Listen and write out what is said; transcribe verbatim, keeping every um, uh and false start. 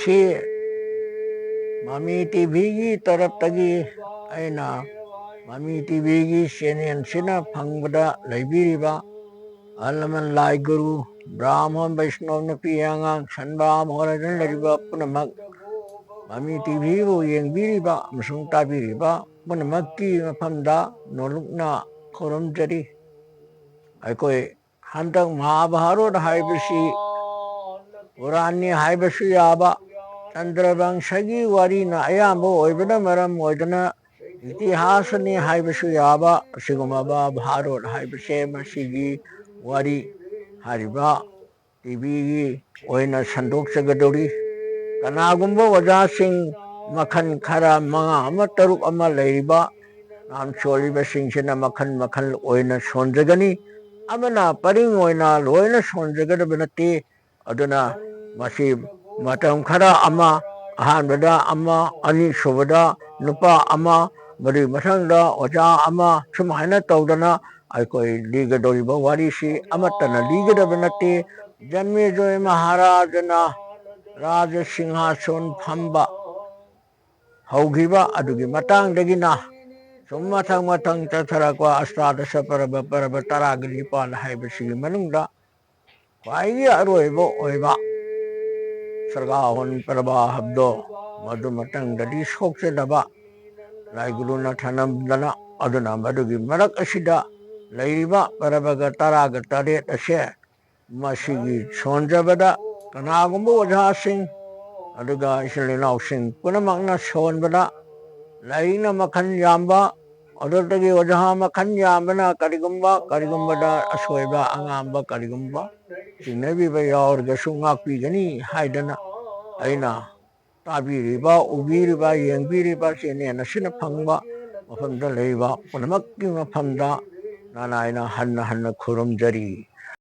ꯁꯤ ꯃꯃꯤ ꯇꯤꯚꯤꯒꯤ ꯇꯔꯞꯇꯒꯤ ꯑꯩꯅ ꯃꯃꯤ ꯇꯤꯚꯤꯒꯤ ꯆꯦꯅꯦꯜꯁꯤꯅ ꯐꯪꯕꯗ ꯂꯩꯕꯤꯔꯤꯕ ꯑꯍꯜ ꯂꯃꯟ, ꯂꯥꯏ ꯒꯨꯔꯨ, ꯕ꯭ꯔꯥꯍꯃꯟ, ꯕꯩꯁꯅꯣꯞ, ꯅꯨꯄꯤ ꯑꯉꯥꯡ, ꯁꯟꯕꯥ ꯃꯍꯣꯔ ꯂꯩꯔꯤꯕ ꯄꯨꯝꯅꯃꯛ, ꯃꯃꯤ ꯇꯤꯚꯤꯕꯨ ꯌꯦꯡꯕꯤꯔꯤꯕ ꯑꯃꯁꯨꯡ ꯇꯥꯕꯤꯔꯤꯕ ꯄꯨꯝꯅꯃꯛꯀꯤ ꯃꯐꯝꯗ ꯅꯣꯂꯨꯛꯅ ꯈꯨꯔꯨꯝꯖꯔꯤ꯫ ꯑꯩꯈꯣꯏ ꯍꯟꯗꯛ ꯃꯍꯥꯚꯥꯔꯠ ꯍꯥꯏꯕꯁꯤ ꯄꯨꯔꯥꯟꯅꯤ ꯍꯥꯏꯕꯁꯨ ꯌꯥꯕ, ꯆꯟꯗ꯭ꯔꯕꯪꯁꯒꯤ ꯋꯥꯔꯤꯅ ꯑꯌꯥꯝꯕ ꯑꯣꯏꯕꯅ ꯃꯔꯝ ꯑꯣꯏꯗꯨꯅ ꯏꯇꯤꯍꯥꯁꯅꯤ ꯍꯥꯏꯕꯁꯨ ꯌꯥꯕ ꯑꯁꯤꯒꯨꯝꯂꯕ ꯚꯥꯔꯠ ꯍꯥꯏꯕꯁꯦ ꯃꯁꯤꯒꯤ ꯋꯥꯔꯤ ꯍꯥꯏꯔꯤꯕ ꯇꯤꯚꯤꯒꯤ ꯑꯣꯏꯅ ꯁꯟꯗꯣꯛꯆꯒꯗꯧꯔꯤ꯫ ꯀꯅꯥꯒꯨꯝꯕ ꯑꯣꯖꯥꯁꯤꯡ ꯃꯈꯜ ꯈꯔ ꯃꯉꯥ ꯑꯃ ꯇꯔꯨꯛ ꯑꯃ ꯂꯩꯔꯤꯕ ꯂꯝ ꯁꯣꯜꯂꯤꯕꯁꯤꯡꯁꯤꯅ ꯃꯈꯜ ꯃꯈꯜ ꯑꯣꯏꯅ ꯁꯣꯟꯖꯒꯅꯤ꯫ ꯑꯃꯅ ꯄꯔꯤꯡ ꯑꯣꯏꯅ ꯂꯣꯏꯅ ꯁꯣꯟꯖꯒꯗꯕ ꯅꯠꯇꯦ꯫ ꯑꯗꯨꯅ ꯃꯁꯤ ꯃꯇꯝ ꯈꯔ ꯑꯃ, ꯑꯍꯥꯟꯕꯗ ꯑꯃ, ꯑꯅꯤꯁꯨꯕꯗ ꯅꯨꯄꯥ ꯑꯃ, ꯃꯗꯨꯒꯤ ꯃꯊꯪꯗ ꯑꯣꯖꯥ ꯑꯃ, ꯁꯨꯃꯥꯏꯅ ꯇꯧꯗꯅ ꯑꯩꯈꯣꯏ ꯂꯤꯒꯗꯧꯔꯤꯕ ꯋꯥꯔꯤꯁꯤ ꯑꯃꯠꯇꯅ ꯂꯤꯒꯗꯕ ꯅꯠꯇꯦ꯫ ꯖꯟꯃꯦꯖꯣꯏ ꯃꯍꯥꯔꯥꯖꯅ ꯔꯥꯖ ꯁꯤꯡꯍꯥꯁꯣꯟ ꯐꯝꯕ ꯍꯧꯈꯤꯕ ꯑꯗꯨꯒꯤ ꯃꯇꯥꯡꯗꯒꯤꯅ ꯁꯨꯝ ꯃꯊꯪ ꯃꯊꯪ ꯆꯠꯊꯔꯛꯄ ꯑꯁꯇꯥꯗꯁ ꯄꯔꯕ, ꯄꯔꯕ ꯇꯔꯥꯒꯤ ꯅꯤꯄꯥꯜ ꯍꯥꯏꯕꯁꯤꯒꯤ ꯃꯅꯨꯡꯗ ꯈ꯭ꯋꯥꯏꯗꯒꯤ ꯑꯔꯣꯏꯕ ꯑꯣꯏꯕ ꯁꯔꯒꯥꯍꯣꯟ ꯄꯔꯕ ꯍꯥꯏꯕꯗꯣ, ꯃꯗꯨ ꯃꯇꯪꯗꯗꯤ ꯁꯣꯛꯆꯗꯕ ꯂꯥꯏꯒꯨꯔꯨꯅ ꯊꯅꯝꯗꯅ, ꯑꯗꯨꯅ ꯃꯗꯨꯒꯤ ꯃꯔꯛ ꯑꯁꯤꯗ ꯂꯩꯔꯤꯕ ꯄꯔꯕꯒ ꯇꯔꯥꯒ ꯇꯔꯦꯠ ꯑꯁꯦ ꯃꯁꯤꯒꯤ ꯁꯣꯟꯖꯕꯗ ꯀꯅꯥꯒꯨꯝꯕ ꯑꯣꯖꯥꯁꯤꯡ ꯑꯗꯨꯒ ꯏꯆꯤꯜ ꯏꯅꯥꯎꯁꯤꯡ ꯄꯨꯝꯅꯃꯛꯅ ꯁꯣꯟꯕꯗ ꯂꯥꯏꯔꯤꯛꯅ ꯃꯈꯜ ꯌꯥꯝꯕ, ꯑꯗꯨꯗꯒꯤ ꯑꯣꯖꯥ ꯃꯈꯜ ꯌꯥꯝꯕꯅ ꯀꯔꯤꯒꯨꯝꯕ, ꯀꯔꯤꯒꯨꯝꯕꯗ ꯑꯁꯣꯏꯕ ꯑꯉꯥꯝꯕ ꯀꯔꯤꯒꯨꯝꯕ ꯆꯤꯡꯅꯕꯤꯕ ꯌꯥꯎꯔꯒꯁꯨ ꯉꯥꯛꯄꯤꯒꯅꯤ ꯍꯥꯏꯗꯅ ꯑꯩꯅ ꯇꯥꯕꯤꯔꯤꯕ, ꯎꯕꯤꯔꯤꯕ, ꯌꯦꯡꯕꯤꯔꯤꯕ ꯆꯦꯅꯦꯜ ꯑꯁꯤꯅ ꯐꯪꯕ ꯃꯐꯝꯗ ꯂꯩꯔꯤꯕ ꯄꯨꯝꯅꯃꯛꯀꯤ ꯃꯐꯝꯗ ꯅꯅꯥꯏꯅ ꯍꯟꯅ ꯍꯟꯅ ꯈꯨꯔꯨꯝꯖꯔꯤ꯫